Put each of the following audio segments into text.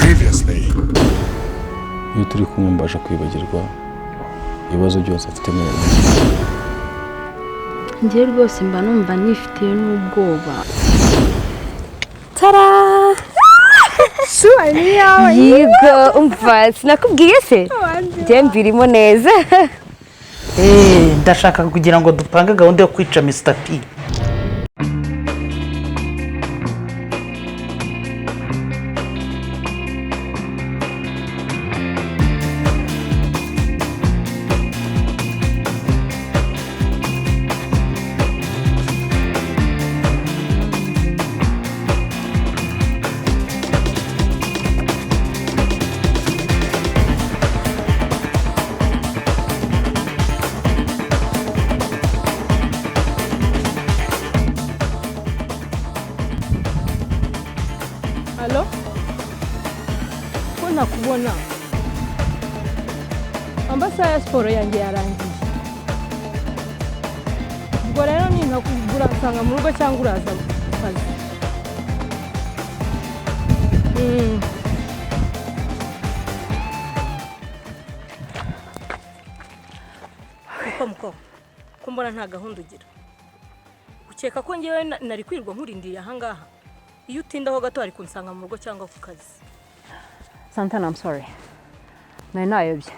Previously. Iyo turi kumwe mbasha kwibagirwa ibibazo byose mfite muri uyu munsi. Njye rwose mba numva nifitiye n'ubwoba. Tara! Yego, umva sinakubwiye se? Njye mbirimo neza. Ndashaka kugira ngo dupange gahunda yo kwica Mr. P. Alo, ko ntakubona? Amasaha ya siporo yanjye yarangiye. Ubwo rero nintakugura nsanga mu rugo cyangwa uraza ku kazi? Muko muko, ko mbona nta gahunda ugira, ukeka ko ngewe nari kwirirwa nkurindiriye ahangaha? Iyo utindaho gato hari kunsanga mu rugo cyangwa ku kazi. Santana, I'm sorry. Nari nayobye.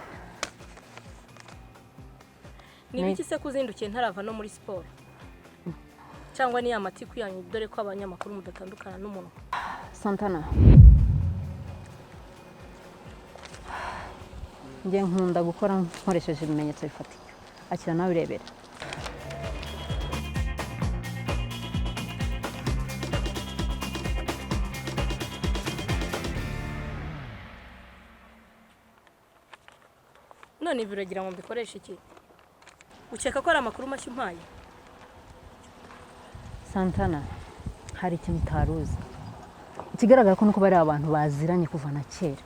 Ni ibiki se kuzindukiye ntarava no muri siporo? Cyangwa ni ya matiku yanyu, dore ko abanyamakuru mudatandukana n'umunwa? Santana. Njye nkunda gukora nkoresheje ibimenyetso bifatika. Akira nawe urebera. None ibi uragira ngo mbikoreshe iki? Ukeka ko ari amakuru mashya umpaye? Santana, hari ikintu utari uzi. Ikigaragara ko nuko bari abantu baziranye kuva na kera.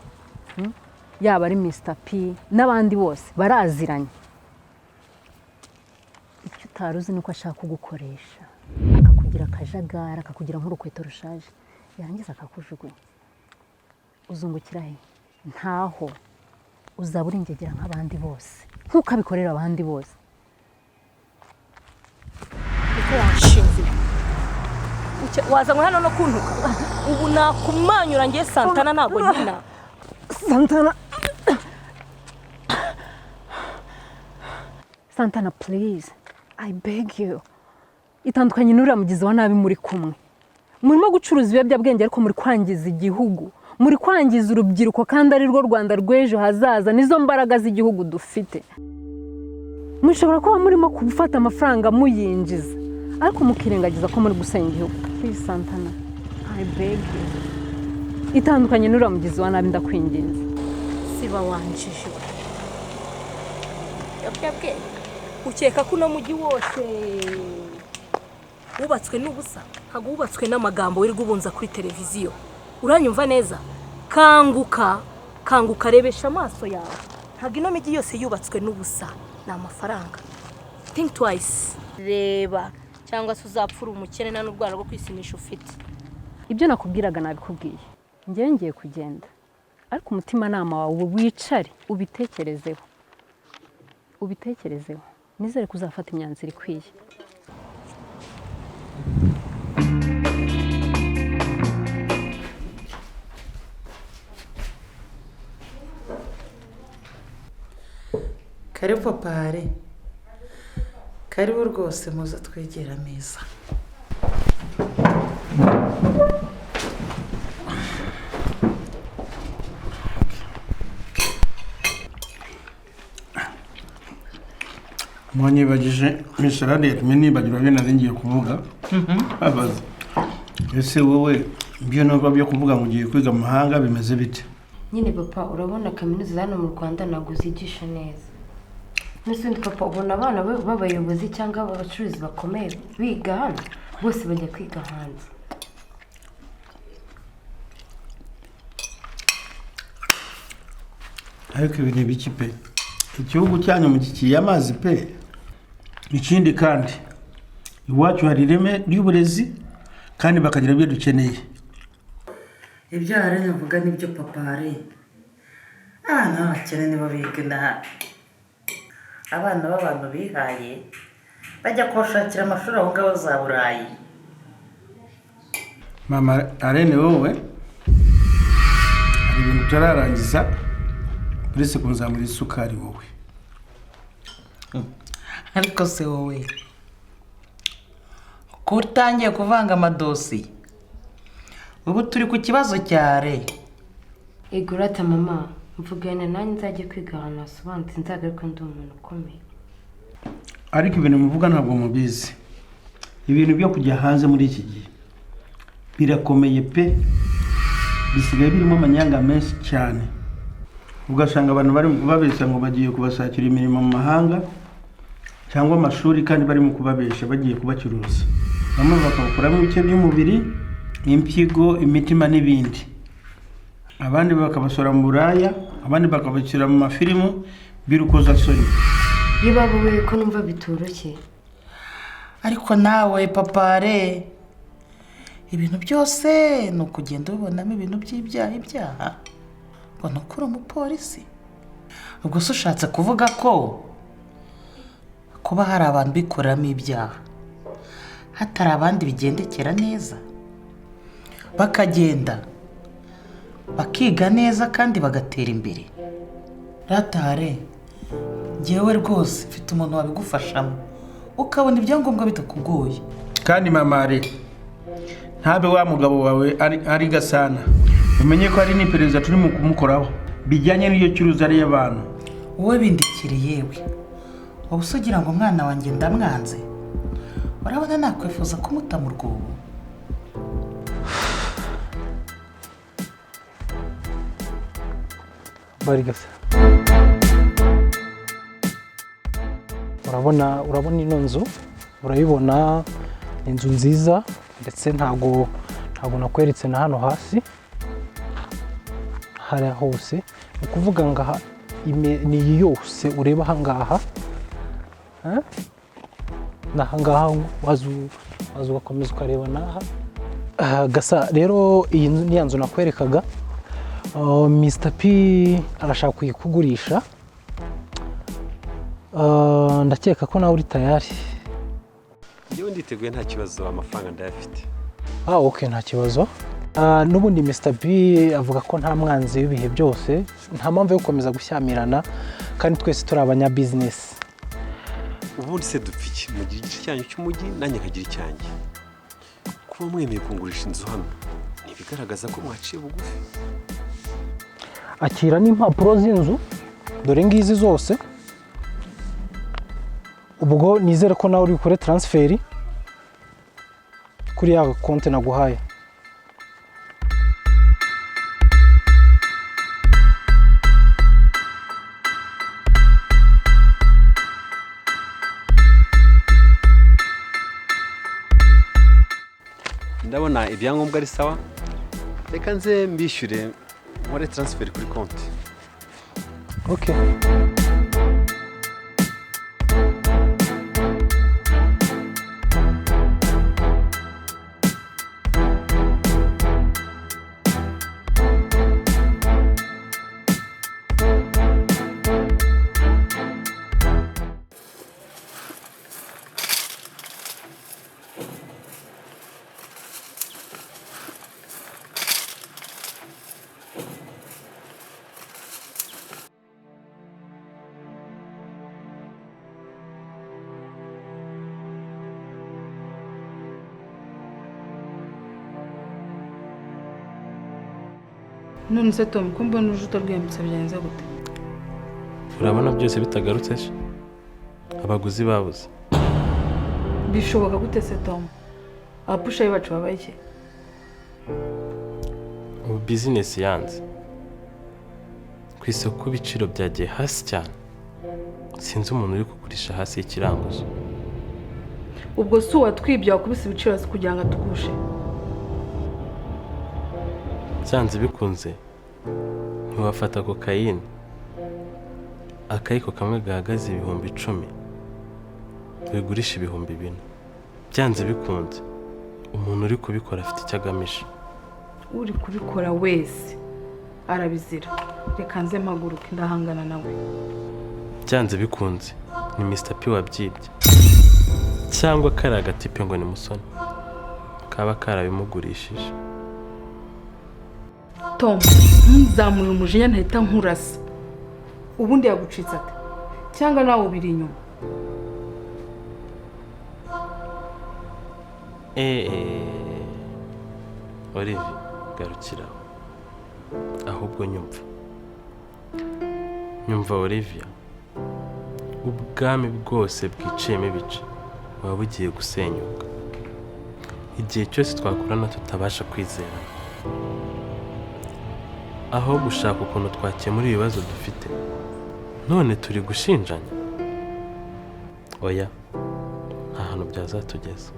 Yaba ari Mr. P n'abandi bose baraziranye. Icyo utari uzi ni uko ashaka kugukoresha, akakugira akajagari, akakugira nk'urukweto rushaje, yarangiza akakujugunya. Uzungukira he? Ntaho. Uzaba uringegera nk'abandi bose, nk'uko abikorera abandi bose. Niko wanshinze. Wazanywe hano no kuntuka? Ubu nakumanyura ngiye. Santana, ntabwo nkina. Santana. Santana, please. I beg you. Itandukanye n'uriya mugizi wa nabi muri kumwe. Murimo gucuruza ibiyobyabwenge ariko muri kwangiza igihugu. Muri kwangiza urubyiruko kandi ari rwo Rwanda rw'ejo hazaza, nizo mbaraga z'igihugu dufite. Mushobora kuba murimo gufata amafaranga muyinjiza ariko mukirengagiza ko muri gusenya igihugu. Please Santana, I beg you. Itandukanye n'uriya mugizi wa nabi, ndakwinginze. Siba wanjije ibiyobyabwenge. Ukeka ko uno mujyi wose wubatswe n'ubusa? Ntabwo wubatswe n'amagambo wirirwa ubunza kuri televiziyo. Uranyumva neza? Kanguka, kanguka, rebesha amaso yawe. Ntabwo ino mijyi yose yubatswe n'ubusa, ni amafaranga. Think twice, reba, cyangwa se uzapfura umukene nta n'urwara rwo kwisimisha ufite. Ibyo nakubwiraga nabikubwiye. Njyewe ngiye kugenda, ariko umutimanama wawe wicare ubitekerezeho, ubitekerezeho. Nizere ko uzafata imyanzuro ikwiye. Karibu papa hari. Karibu rwose, muze twegera ameza. Mwanyibagije misarade yatumye nibagirwa ibyo nari ngiye kuvuga. Abaza ese wowe, ibyo numva byo kuvuga ngo ugiye kwiga mu mahanga bimeze bite? Nyine papa, urabona kaminuza hano mu Rwanda ntabwo zigisha neza. N'ubundi papa, ubona abana b'abayobozi cyangwa abacuruzi bakomeye biga hano? Bose bajya kwiga hanze. Ariko ibi ni ibiki pe? Igihugu cyanyu mugikiye amazi pe. Ikindi kandi, iwacu hari ireme ry'uburezi kandi bakagira ibyo dukeneye. Ibyo Arene avuga nibyo papa Arene. Abana b'abakene nibo biga inaha. Abana b'abantu bihaye bajya kubashakira amashuri aho ngaho za Burayi. Mama Arene, wowe hari ibintu utararangiza uretse kunzamura isukari wowe. Ariko se wowe ko utangiye kuvanga amadosiye, ubu turi ku kibazo cya re. Ego rata mama, mvugana nanjye nzajya kwiga ahantu hasobanutse, nzagaruke ndi umuntu ukomeye. Ariko ibintu muvuga ntabwo mubizi. Ibintu byo kujya hanze muri iki gihe birakomeye pe, bisigaye birimo amanyanga menshi cyane. Ugasanga abantu bari kubabeshya ngo bagiye kubashakira imirimo mu mahanga cyangwa amashuri, kandi barimo kubabeshya bagiye kubacuruza. Bamwe bakabakuramo ibice by'umubiri, impyigo, imitima n'ibindi, abandi bakabasora mu buraya, abandi bakabashyira mu mafilimu b'urukozasoni. Iyo babuwe ko numva bitoroshye. Ariko nawe papa re, ibintu byose ni ukugenda ubibonamo ibintu by'ibyaha, ibyaha ngo ni ukuri umupolisi. Ubwo se ushatse kuvuga ko kuba hari abantu bikoreramo ibyaha hatari abandi bigendekera neza, bakagenda bakiga neza kandi bagatera imbere? Ratare, ngewe rwose mfite umuntu wabigufashamo ukabona ibyangombwa bitakugoye. Kandi mama re, ntabe wa mugabo wawe ari Gasana, umenye ko hari n'iperereza turimo kumukoraho bijyanye n'iyo curuza ari y'abantu. Wowe bindikire yewe, wowe usugira ngo umwana wanjye ndamwanze, urabona nakwifuza kumuta mu rwobo. Barigasa, urabona ino nzu, urayibona, ni inzu nziza, ndetse ntago nakweretse na hano hasi hariya hose. Ni ukuvuga ngaha ni iyi yose ureba aha ngaha, n'aha ngaha waza ugakomeza ukareba n'aha. Gasa rero iyi ni ya nzu nakwerekaga. Mr P arashaka kuyikugurisha. Ndakeka ko nawe uri tayari. Njyewe nditeguye nta kibazo, amafaranga ndayafite. Okay, nta kibazo. N'ubundi Mr P avuga ko nta mwanzi w'ibihe byose, nta mpamvu yo gukomeza gushyamirana kandi twese turi abanya business. Ubundi se dupfa iki? Mugira igice cyanyu cy'umujyi nanjye nkagira icyanjye. Kuba mwemeye kungurisha inzu hano ni ibigaragaza ko mwaciye bugufi. Akira n'impapuro z'inzu dore ngizi zose. Ubwo nizere ko nawe uri bukore transferi kuri ya konti naguhaye. Ndabona ibyangombwa ari sawa, reka nze mbishyure nkore transferi kuri konti. Okay. None se Tom, ko mbona uje utarwiyambitse byagenze gute? Urabona byose bitagarutse se? Abaguzi babuze. Bishoboka gute se Tom? Abapushayi bacu babaye iki? Ubu business yanze. Ku isoko ibiciro byagiye hasi cyane. Sinzi umuntu uri kugurisha hasi y'ikiranguzo. Ubwo si uwatwibye wakubise ibiciro hasi kugira ngo atugushe? Byanze bikunze ntiwafata kokayine akayiko kamwe gahagaze 10,000 wigurisha 4,000. Byanze bikunze umuntu uri kubikora afite icyo agamije. Uri kubikora wese arabizira. Reka nze mpaguruke, ndahangana nawe. Byanze bikunze ni Mr P wabyibye, cyangwa kari agatipe ngo ni Musoni kaba karabimugurishije. Tom, ntuzamure umujinya ntahita nkurasa. Ubundi yagucitse ate? Cyangwa nawe ubiri inyuma? Eee, Olivier, garukiraho. Ahubwo nyumva, nyumva Olivia, ubwami bwose bwiciyemo ibice buba bugiye gusenyuka. Igihe cyose twakorana tutabasha kwizerana, aho gushaka ukuntu twakemura ibibazo dufite, none turi gushinjanya. Oya, nta hantu byazatugeza.